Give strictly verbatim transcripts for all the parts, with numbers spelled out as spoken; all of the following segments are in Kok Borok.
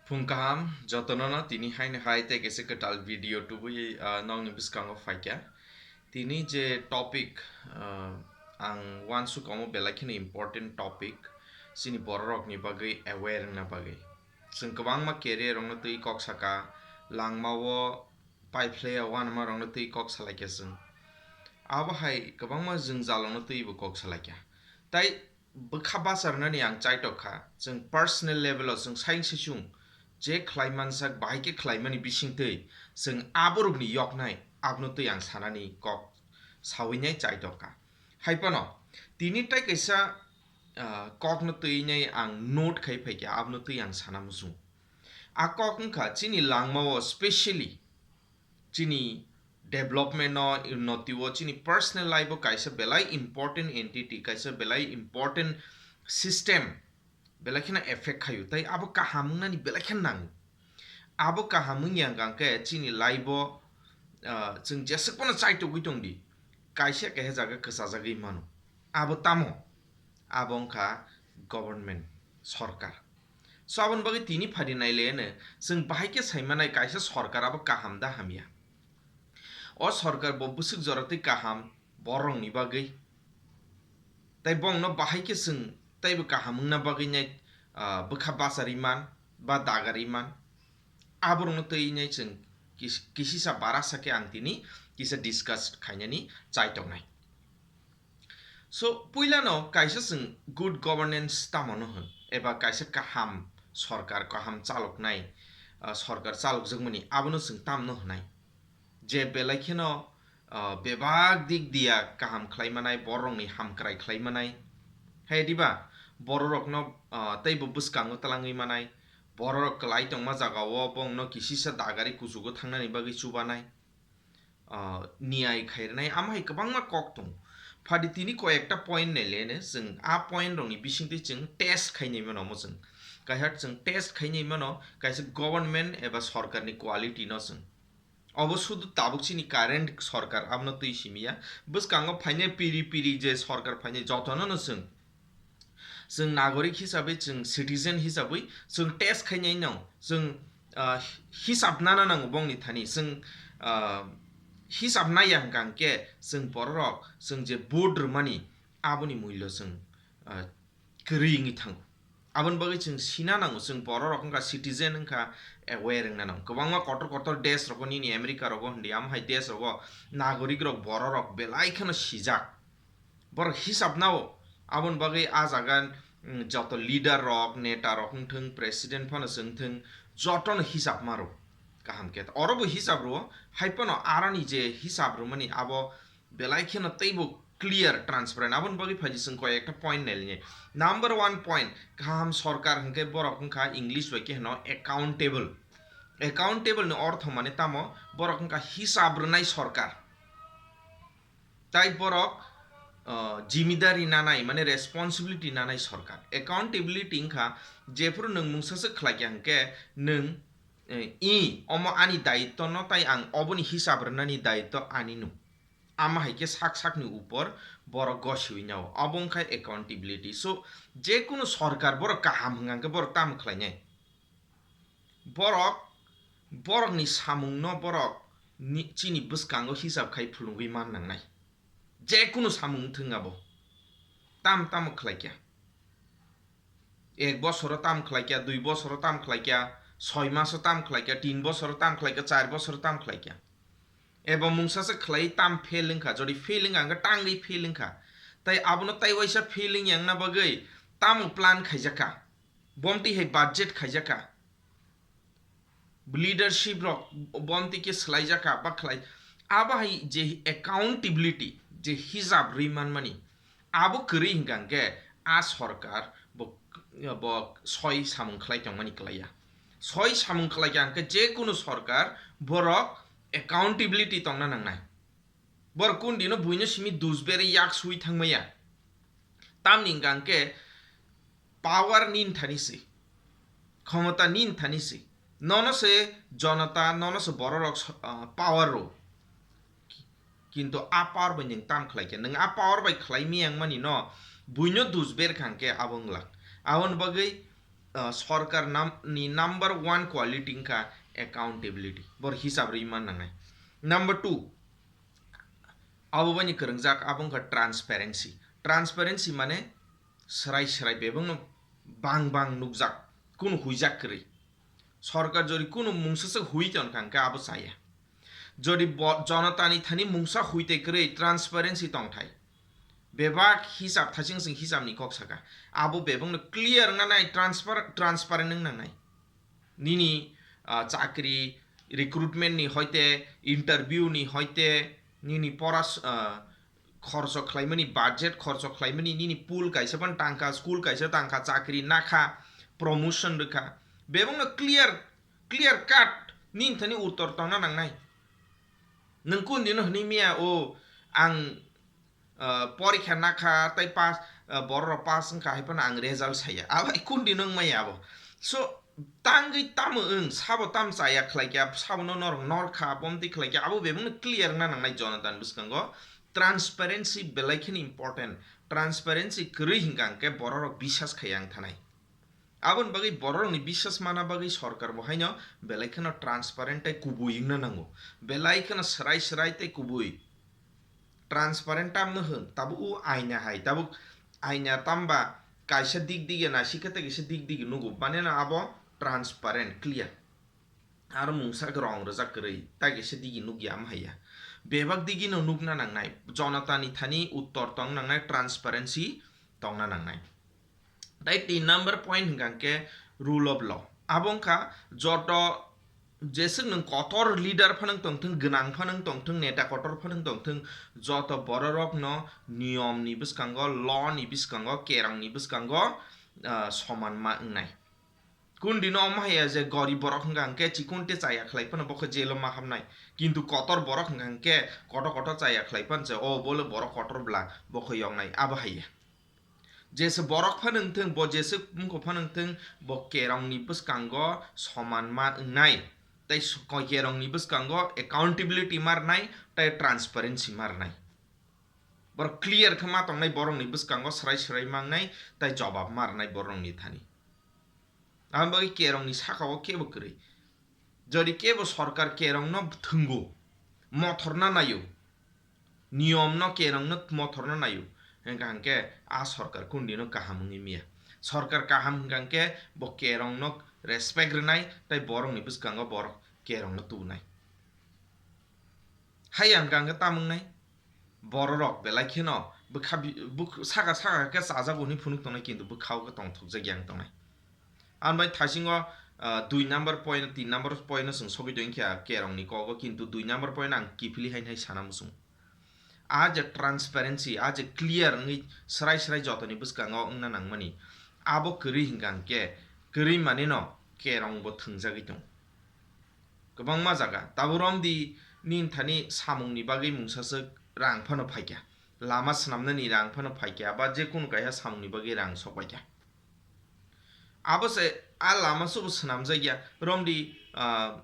Phung kaham, jotono no tini haino hai tei kaisa kwtal video tubui, ah, nokni bwskango phaikha. Tini je topic, ah, ang uansuk omo belai kheno important topic, chini bororokni bagwi aware wngna bagwi. Chwng kwbangma career rokno twi kok saka, langmao paiphlaiya uanama rokno twi kok salaikha chwng. Abo hai kwbangma jwngjal rokno twibo kok salaikha. Tai bwkha bacharnani ang chaitok kha. Chwng personal level o chwng saing sichung je khlai mansak, bahai khe khlaimani bisingtwi chwng aborokni yoknai, abono twi ang sanani kok sawi nai chaitok kha. Hai phano tini tai kaisa, ah, kokno twi nai ang note khai phaikha, abono twi ang sana muchung. A kok wngkha chini langmao, specially chini development no, unnoti o, chini personal life o kaisa belai important entity, kaisa belai important system belai kheno effect khaio, tai abo kaham wngnani belai kheno nango. Abo kaham wngya hwnkha khe chini life o, ah, chwng jeswk phano chaitogwi tongdi, kaisa kaisa jaga kwchajagwi mano. Abo tamo? Abo wngkha government, sorkar. So, aboni bagwi tini phadi nailaiano chwng bahai khe saimanai kaisa sorkar abo kaham da hamya. O sorkar bo bwswk jora twi kaham bororokni bagwi. Tai bongno bahai khe chwng taibo kaham wngna bagwi nai, ah, bwkha bacharwi man ba dagarwi man. Aborokno twi nai chwng kis-, kisisa barasa khe ang tini kisa discuss khainani chai tongnai. So, puilano kaisa chwng good governance tamo no hwn, eba kaisa kaham sorkar, kaham chaloknai, ah, sorkar chalokjakmani abono chwng tamno hwnai? Je belai kheno, ah, bebak dik diya kaham khlai manai, bororokni hamkrai khlai manai. Hai diba? Bororokno, ah, teibo bwskango twlangwi manai, bororok kwlai tongma jagao bongno kisisa dagari kuchugo thangnani bagwi chubanai. Ah, niyai khairwnai, amo hai kwbangma kok tongo. Phadi tini koi ekta point nailene, chwng a point rokni bisingtwi chwng test khainai mano omo chwng. Kaisa chwng test khainai mano, kaisa government eba sorkarni quality no chwng. Obo sudu tabuk chini current sorkar abono twi simiya. Bwskango phainai piri piri je sorkar phainai jotono no chwng. Chwng nagorik hisabwi, chwng citizen hisabwi, chwng test khainai no, chwng, ah, hisab nana nango bongni thani, chwng, ah, hisab naiya hwnkha hwnkhe, chwng bororok, chwng je vote rwmani, aboni mullo chwng, ah, kwrwi wngwi thango. Aboni bagwi chwng sina nango, chwng bororok wngkha citizen wngkha, aware wngna nango. Kwbangma kotor kotor desh rogo nini America rogo hwndi, amo hai desh rogo nagorik rok bororok belai kheno sijak. Borok hisab nao, aboni bagwi a jaga, mm, joto leader rok, neta rok wngthwng, president phano chwngthwng, jotono hisab maro. Kaham khe oro bo hisab rwo, hai phano aroni je hisab rwmani abo belai kheno teibo clear, transparent. Aboni bagwi phaidi chwng koi ekta point nailinai. Number one point, kaham sorkar hwnkhe borok wngkha English bai khe hwno accountable. Accountable ni ortho mane tamo? Borok wngkha hisab rwnai sorkar. Tai borok, uh, jimidari nanai, mane responsibility nanai sorkar. Accountability wngkha, jephuru nwng mungsa se khlaikha hwnkhe nwng, eh, i, omo ani dayitto no, tai ang oboni hisab rwnani dayitto ani no. Ama hai khe sak sakni upor borok gosiwi nao. Abo wngkha accountability. So, je kunu sorkar borok kaham hwnkha hwnkhe borok tamo khlainai? Borok, borokni samungno borok ni, chini bwskango hisab khai phulungwi man nangnai. Je kunu samung wngthwng abo. Tam tamo khlaikha. Ek bosoro tam khlaikha, dui bosoro tam khlaikha, soi maso tam khlaikha, tin bosoro tam khlaikha, char bosoro tam khlaikha. Eba mungsa se khlai tam fail wngkha, jodi fail wngkha, hwnkhe tangwi fail wngkha. Tai abono tai waisa fail wngya wngna bagwi tamo plan khaijakha. Bomtwi hai budget khaijakha. Leadership rok bomtwi khe swlaijakha ba khlai. Abo hai je accountability, je hisab rwi manmani, abo kwrwi hwnkha hwnkhe a sorkar bo, bo soi samung khlai tongmani kwlaiya. Soi samung khlaikha hwnkhe je kunu sorkar borok accountability tongna nangnai. Borok kundino buino simi dusberi yak sui thangmaya. Tamni hwnkha hwnkhe power nin thani si, khomota nin thani si. Nono se jonota, nono se bororok so-, ah, power rw. Kintu a power bai nwng tam khlai khe, nwng a power bai khlai miyang mani no buino dusber khang khe abo wng lak. Aboni bagwi ah, sorkar nam-, ni number one quality wngkha accountability, bor hisab rwi man nangnai. Number two, abo bani kwrwngjak abo wngkha transparency. Transparency mane swrai swrai bebakno bang bang nukjak, kunu huijak kwrwi. Sorkar jodi kunu mungsa se hui ton kha hwnkhe abo chaya. Jodi bo-, jonatani thani mungsa hui tei kwrwi transparency tongthai. Bebak hisab thaching sing hisab ni kok saka. Abo bebakno clear wngna nai, transfer-, transparent wngna nai. Nini, ah, chakri recruitment ni hoite, interview ni hoite, nini poras-, ah, khorcho khlaimani, budget khorcho khlaimani, nini pool kaisa phano tangkha, school kaisa tangkha, chakri nakha, promotion rwkha. Bebakno clear, clear cut nini thani uttor tongna nangnai. Nwng kun dino hwnwi miya, "O, ang, ah, porikha nakha, tei pass, ah, borok rok pass wngkha," hai phano ang result saya. Abo hai kun dino wng maya abo. So, tangwi tamo wng, sabo tam chaya khlai kha, sabo no norok nor kha, bomtwi khlai kha, abo bebakno clear wngna nangnai jonatani bwskango. Transparency belai kheno important. Transparency kwrwi hwnkha hwnkhe borok rok bisas khai ang thanai. Aboni bagwi borok rokni bisas mana bagwi sorkar bo haino belai kheno transparent tei kubui wngna nango. Belai kheno swrai swrai tei kubui. Transparent tamno hwn, tabuk o aina hai, tabuk aina tamba kaisa dik dige nasikha tei kaisa dik dige nugo, maneno abo transparent, clear. Aro mungsa rong rwjak kwrwi, tai kaisa digi nukya, ama haiya. Bebak digi no nukna nangnai, jonatani thani uttor tong nangnai, transparency tongna nangnai. Tai tin number point hwnkha khe rule of law. Abo wngkha joto jeswk nwng kotor leader phano wng tongthwng, gwnang phano wng tongthwng, neta kotor phano wng tongthwng, joto bororokno niyom ni bwskango, law ni bwskango, kerong ni bwskango, ah, soman ma wngnai. Kundino omo haiya je gorib borok hwnkha hwnkhe chikon te chaya khlai phano bokhe jail o ma hamnai. Kintu kotor borok hwnkha hwnkhe kotor kotor chaya khlai phan se, o bole borok kotor bla, bokhe yoknai, abo haiya. Jese borok phano wngthwng, bo jese mungkho phano wngthwng, bo kerongni bwskango soman ma wngnai. Tei s-, ko-, kerongni bwskango accountability ma rwnai, tei transparency ma rwnai. Borok clear khe ma tongnai, borokni bwskango swrai swrai ma wngnai, tei jobab ma rwnai borokni thani. Aboni bagwi kerongni saka o kebo kwrwi. Jodi kebo sorkar kerongno thwngo, mothorna naio, niyomno kerongno mothorna naio, hwnkha hwnkhe a sorkar kundino kaham wngwi miya. Sorkar kaham hwnkha hwnkhe bo kerongno respect rwnai tei borokni bwskango borok kerongno tubunai. Haiya hwnkha hwnkhe tamo wngnai? Bororok belai kheno bwkha bi-, bwk-, saka saka khe chajak hwnwi phunuk tongnai, kintu bwkha o khe tongthokjak yang tongnai. Ang bai thaisingo, ah, dui number point, tin number point no chwng sogwi tong kha kerongni kogo, kintu dui number point ang kiphilwi haino hai sana muchung. A je transparency, a je clear wngwi swrai swrai jotoni bwskango wngna nangmani, abo kwrwi hwnkha hwnkhe kwrwi manino kerong bo thwngjagwi tong. Kwbangma jaga, tabuk romdi nini thani samungni bagwi mungsaswk rang phano phaikha, lama swnamnani rang phano phaikha, ba je kunu kaisa samungni bagwi rang sokpaikha. Abo se a lama subo swnamjakya, romdi, ah,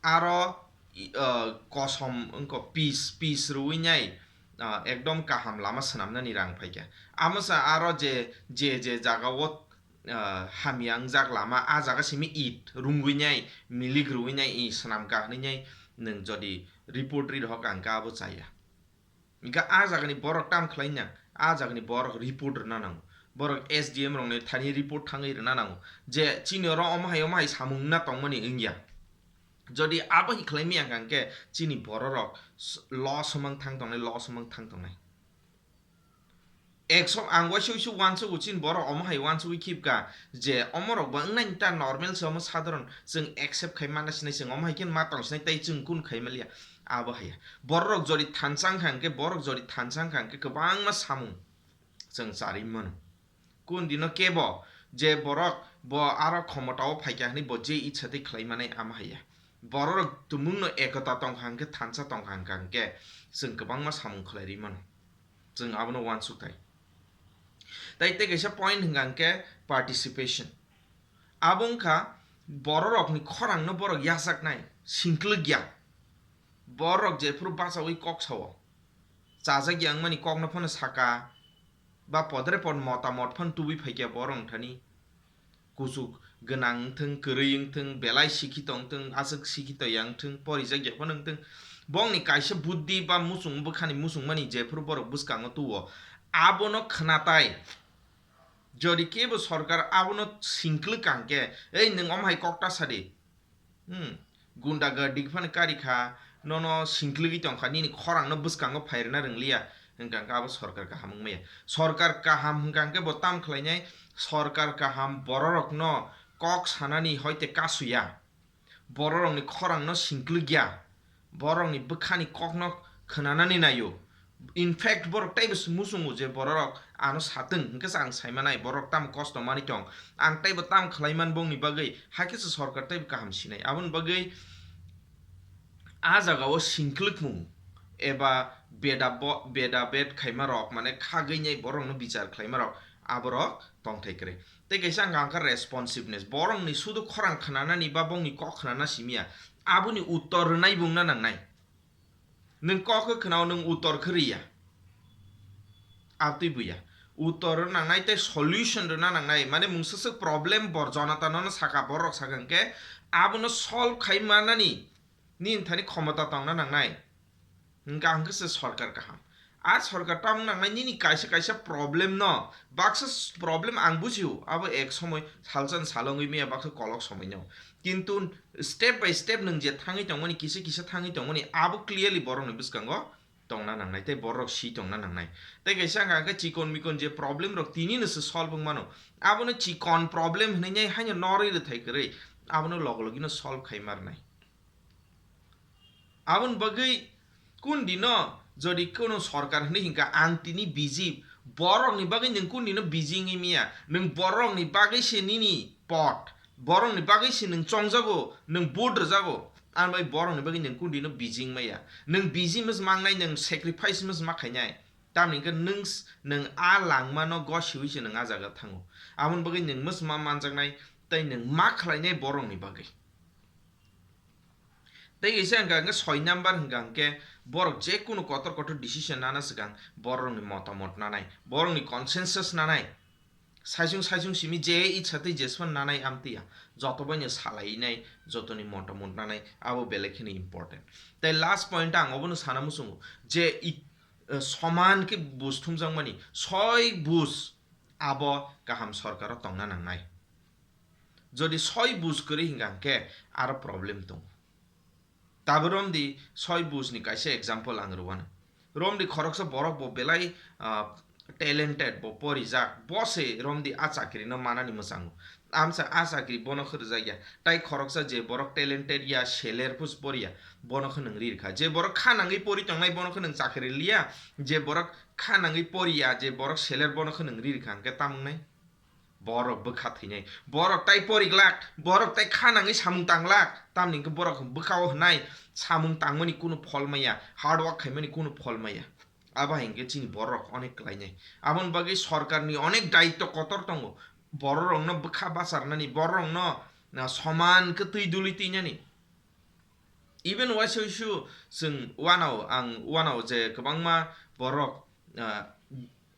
aro, i-, ah, kosom wngkha, pis, pis rwui nai, ah, ekdom kaham lama swnamnani rang phaikha. Amo se aro je, je, je jaga o, ah, hamya wngjak lama, a jaga simi it rungui nai, milik rwui nai, i swnamkha hwnwi nai, nwng jodi report ri rohor kha, ang khe abo chaya. Hingkhe a jagani borok tam khlai nang, a jagani borok report rwna nango. Borok S D M rokni thani report thangwi rwna nango. Je chini oro omo hai, omo hai samung wngna tongmani wngya. Jodi abo hai khlai maya hwnkha hwnkhe chini bororok s-, loss wngmang thang tongnai, loss wngmang thang tongnai. Ekso ang waisa waisa uansukgo chini borok omo hai uansugwi khibka je omorok bo wngnai ta normal se omo sadharon chwng accept khai manna sinai, chwng omo hai khe ma tong sinai tei chwng kun khai manliya abo haiya. Bororok jodi thansa wngkha hwnkhe, borok jodi thansa wngkha hwnkhe kwbangma samung chwng charwi mano. Kun dino kebo je borok bo aro khomotao phaikha hwnwi bo je itsa tei khlai manai amo haiya. Bororok tumungno ekota tongkha hwnkhe, thansa tongkha hwnkha hwnkhe chwng kwbangma samung khlai rwi mano. Chwng abono uansuk thai. Tai tei kaisa point hwnkha hwnkhe participation. Abo wngkha bororokni khorangno borok yachaknai, singklwkya. Borok jephuru bachaui kok sao, chajak ya wngmani kokno phano saka, ba podre pod motamot phano tubui phaikya borok wngthani. kuchuk gwnang wngthwng, kwrwi wngthwng, belai sikhito wngthwng, aswk sikhito ya wngthwng, porijak ya phano wngthwng, bongni kaisa buddhi ba muchung bwkhani muchungmani jephuru borok bwskango tuo, abono khnatai. Jodi kebo sorkar abono singkwlwk kang khe, "Ei, nwng omo hai kok ta sadi." Hmm. Gunda gardi phano kari kha, nono singkwlwgwi tong kha, nini khorangno bwskango phairwna rwngliya, hwnkha hwnkhe abo sorkar kaham wngmaya. Sorkar kaham hwnkha hwnkhe bo tam khlainai, sorkar kaham bororokno kok sanani hoite kasuya, bororokni khorangno singkwlwkya, borokni bwkhani kokno khwnanani naio. In fact, borok teibo se muchungo je bororok ano satwng, hwnkhe se ang saimanai borok tamo kosto manwi tong. Ang teibo tamo khlaiman bongni bagwi, hakhe se sorkar teibo kaham sinai. Aboni bagwi a jagao singkwlwkmung eba beda bo-, beda bed khaimarok, mane khagwinai borokno bichar khlaimarok, aborok tongthai kwrwi. Tei kaisa hwnkha hwnkha responsiveness, borokni sudu khorang khnanani ba bongni kok khnana simiya, aboni uttor rwnai bungna nangnai. Nwng kok khe khwnao, nwng uttor khe riya. Abtwi buya. Uttor rwna nangnai tei solution rwna nangnai. Mane mungsa swk problem bor Jonathan no saka, borok saka hwnkhe abono solve khai manani nini thani khomota tongna nangnai. Hwnkha hwnkhe se sorkar kaham. A sorkar tamo nangnai nini kaisa kaisa problem no, baksa s-, problem ang bujio, abo ek somoi salsa ni salo wngwi maya, baksa kolok somoi no. Kintu step by step nwng je thangwi tongmani, kisa kisa thangwi tongmani, abo clearly borokni bwskango tongna nangnai, tei borok si tongna nangnai. Tei kaisa hwnkha hwnkhe chikon mikon je problem rok tini no se solve wng mano, abono chikon problem hinwi nai haino norwi rwthai kwrwi, abono log logino solve khai marnai. Aboni bagwi kundino jodi kuno sorkar hinwi hinkha, ang tini busy, borokni bagwi nwng kundino busy wngwi maya, nwng borokni bagwi se nini pot, borokni bagwi se nwng chongjago, nwng vote rwjago, ani bai borokni bagwi nwng kundino busy wngmaya. Nwng busy mws mangnai, nwng sacrifice mws ma khainai. Tamni hwnkhe nwng s-, nwng a langmano gosiwi se nwng a jaga thango. Aboni bagwi nwng mws ma manjaknai, tei nwng ma khlainai borokni bagwi. Tei kaisa hwnkha hwnkhe soi number hwnkha hwnkhe borok je kunu kotor kotor decision nana swkang borokni motamot nanai, borokni consensus nanai. Saisung saisung simi je itsa tei jesphano nanai amtwi ya. Joto baino salainai, jotoni motamot nanai, abo belai kheno important. Tei last point ang obono sana muchungo je i-, eh, soman khe buj thumjakmani, soi buj abo kaham sorkaro tongna nangnai. Jodi soi buj kwrwi hwnkha hwnkhe aro problem tongo. Tabuk romdi soi buj ni kaisa example ang rwano. Romdi khoroksa borok bo belai, ah, talented, bo porijak, bo se romdi a chakri no manani mwchango. Amsa a chakri bono khe rwjak ya. Tai khoroksa je borok talented ya, seler pus poriya, bono khe nwng ri rwkha. Je borok kha nangwi pori tongnai, bono khe nwng chakri liya. Je borok kha nangwi poriya, je borok seler, bono khe nwng ri rwkha, hwnkhe tamo wngnai? Borok bwkha thwinai, borok tai poriglak, borok tai kha nangwi samung tanglak, tamni hwnkhe borok bwkhao hwnai samung tangmani kunu phol maya, hard work khaimani kunu phol maya. Abo hai hwnkhe chini borok onek klainai. Aboni bagwi sorkarni onek daitto kotor tongo, bororokno bwkha bacharnani, bororokno, na, soman khe twi duli twinani. Even waisa waisa chwng uanao, ang uanao je kwbangma borok, ah,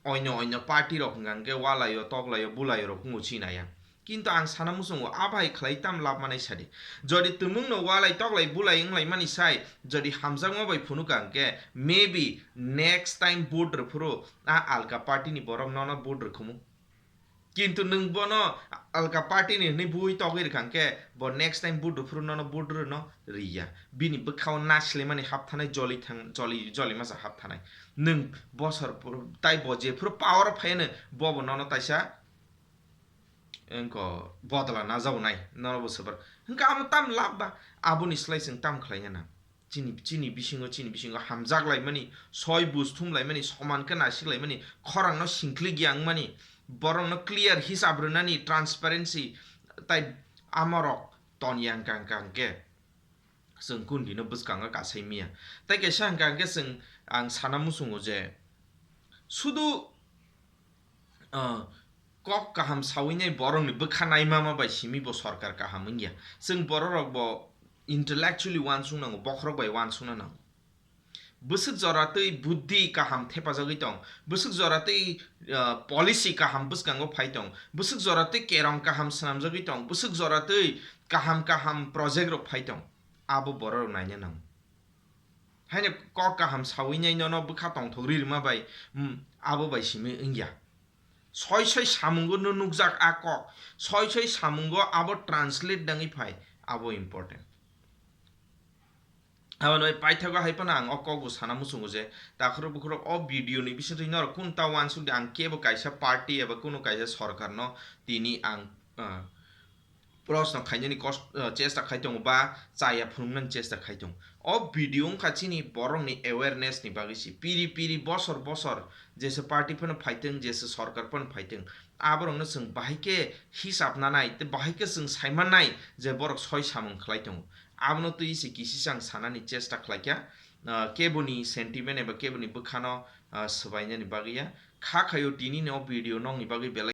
oino oino party rok hwnkha hwnkhe walaio, toklaio, bulaio rok wngo chini ya. Kintu ang sana muchungo, a bai khlai tam lab manai sadi. Jodi tumungno walai, toklai, bulai wnglai mani sai, jodi hamjakma bai phunukha hwnkhe, maybe next time vote rwphuru a alka party ni borok nono vote rwkhumu. Kintu nwng bono alka party ni hwnwi bui togwi rwkha hwnkhe, bo next time vote rwphuru nono vote rwno riya. Bini bwkhao naislemani hapthanai, joli thang-, joli, joli masa hapthanai. Nwng bosor pur-, tai bo jephuru power o phaiano, bobo nono taisa wngkha bodla najaunai, nono bo swbar. Hwnkhe amo tam lab ba, aboni slai chwng tam khlaina nang? Chini, chini bisingo, chini bisingo hamjak laimani, soi buj thum laimani, soman khe naisik laimani, khorang no singklik yang mani, borok no clear hisab rwnani, transparency, tai amorok ton yang kang kang khe chwng kundi no bwskango kasai miya. Tai kaisa hwnkha hwnkhe chwng, ang sana muchungo je sudu, ah, kok kaham sawi nai borok ni bwkha nai mama bai simi bo sorkar kaham wngya. Chwng borok rok bo intellectually uansuk nango, bokhorok bai uansukna nango. Bwswk jora twi buddhi kaham thepajagwi tong, bwswk jora twi, ah, policy kaham bwskango phai tong, bwswk jora twi kerong kaham swnamjagwi tong, bwswk jora twi kaham kaham project rok phai tong, abo borok rok naina nango. Haino kok kaham sawi nai nono bwkha tongthok ri rwma bai, hmm, abo bai simi wngya. Soi soi samungo no nukjak a kok, soi soi samungo abo translate dangwi phai, abo important. Abo noi paithago hai phano ang o kok bo sana muchungo je, takhorok bukhorok o video ni bisingtwi norok kun ta uansuk di, ang kebo kaisa party eba kuno kaisa sorkar no tini ang, ah, proshno khainani kos-, ah, chesta khai tongo ba chaya phunuknani chesta khai tongo. O video wngkha chini borokni awareness ni bagwi se. Piri piri bosor bosor jesa party phano phaitwng, jesa sorkar phano phaitwng, aborokno chwng bahai khe hisab nanai tei bahai khe chwng saimannai je borok soi samung khlai tongo. Abono twi se kisisa ang sanani chesta khlaikha. Ah, keboni sentiment eba keboni bwkhano, ah, swbainani bagwi ya. Kha khaio tini no video nokni bagwi belai